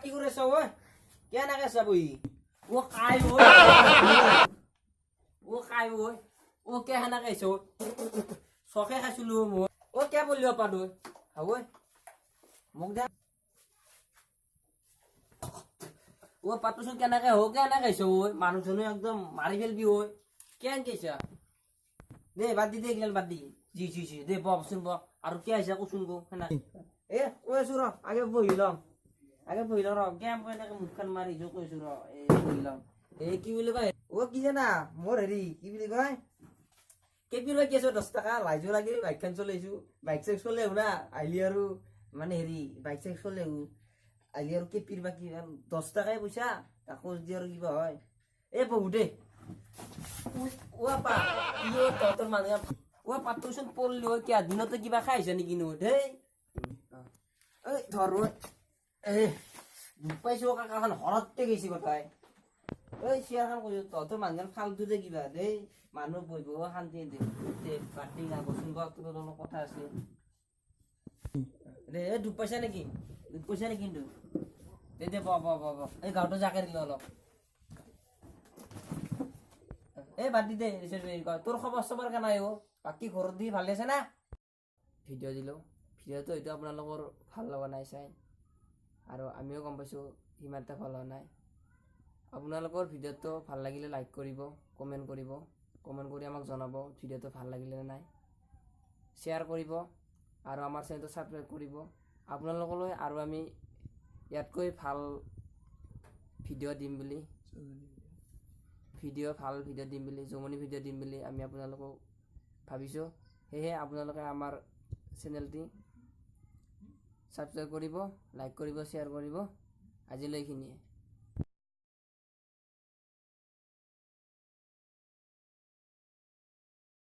কি কৰি আছ ঐ? কেনেকে আছা বহি? অ কাই ঐ, অ কাই ঐ, অ কে সেনেকে আহিছ? চকে খাইছিলো মই। অ কে বলিব পাৰো ঐ, মোক দে। অ পাতোচোন কেনেকে হ, কেনেকে আহিছ ঐ? মানুহজনে একদম মাৰি ফেলবি ঐ। কেনেকে আহিছা? দে বাদ দি, দে এইগিলান বাদ দি। জি জি জি, দে বহচোন বহ। আৰু কি আহিছা কচোন গো সেনেকে। এ কৈ আছো ৰ, আগে বহি লম, আগে বহি লওঁ ৰ। কেম এনেকে মুখখন মাৰি আহিছো, কৈছো ৰ। এই বহি লম। এই কি বুলি কয়, অ কি জানা, মোৰ হেৰি কি বুলি কয়, কেপিৰ বাইক আছে 10 টকা লাইজো লাগি বাইকখন চলাইছো। বাইক চাইক চলে না আহিলি আৰু মানে হেৰি বাইক চাইক চলে আহিলি আৰু কেপিৰ বাকী 10 টকাই পইচা তাকো দি আৰু কিবা হয়। এই বহু দে পা কি তহঁতৰ মানুহে। অ পাতটোচোন পৰলি ঐ, কিয় দিনতে কিবা খাই আহিছা নেকি নো? দেই এই ধৰ ঐ, এই দুখ পাইছো কাকাখন হৰতে গৈছে গোটাই। ঐ চেয়াৰখন কৈছো, তহঁতৰ মানুহজন ফাল্টু দে কিবা। দেই মানুহ বহিব শান্তি দে। দে বাতি না বচোন বহ, তোৰ অলপ কথা আছে দে। এই দুখ পাইছা নেকি? দুখ পাইছা নেকি কিন্তু? দে দে বহ বহ বহ বহ। এই গাঁৱটো জাকে দিলো অলপ। এই বাদ দি দে। তোৰ খবৰ চবৰ কেনাই অ? বাকী ঘৰত দি ভালে আছে না? ভিডিঅ' দিলোঁ, ভিডিঅ'টো হয়তো আপোনালোকৰ ভাল লগা নাই চাই, আৰু আমিও গম পাইছোঁ সিমান এটা ভাল হোৱা নাই। আপোনালোকৰ ভিডিঅ'টো ভাল লাগিলে লাইক কৰিব, কমেণ্ট কৰিব, কমেণ্ট কৰি আমাক জনাব ভিডিঅ'টো ভাল লাগিলে নে নাই, শ্বেয়াৰ কৰিব আৰু আমাৰ চেনেলটো ছাবস্ক্ৰাইব কৰিব। আপোনালোকলৈ আৰু আমি ইয়াতকৈ ভাল ভিডিঅ' দিম বুলি, ভিডিঅ' ভাল ভিডিঅ' দিম বুলি, জমনি ভিডিঅ' দিম বুলি আমি আপোনালোকক ভাবিছোঁ। সেয়েহে আপোনালোকে আমাৰ চেনেলটি ছাবস্ক্ৰাইব কৰিব, লাইক কৰিব, শ্বেয়াৰ কৰিব। আজিলৈ এইখিনিয়ে।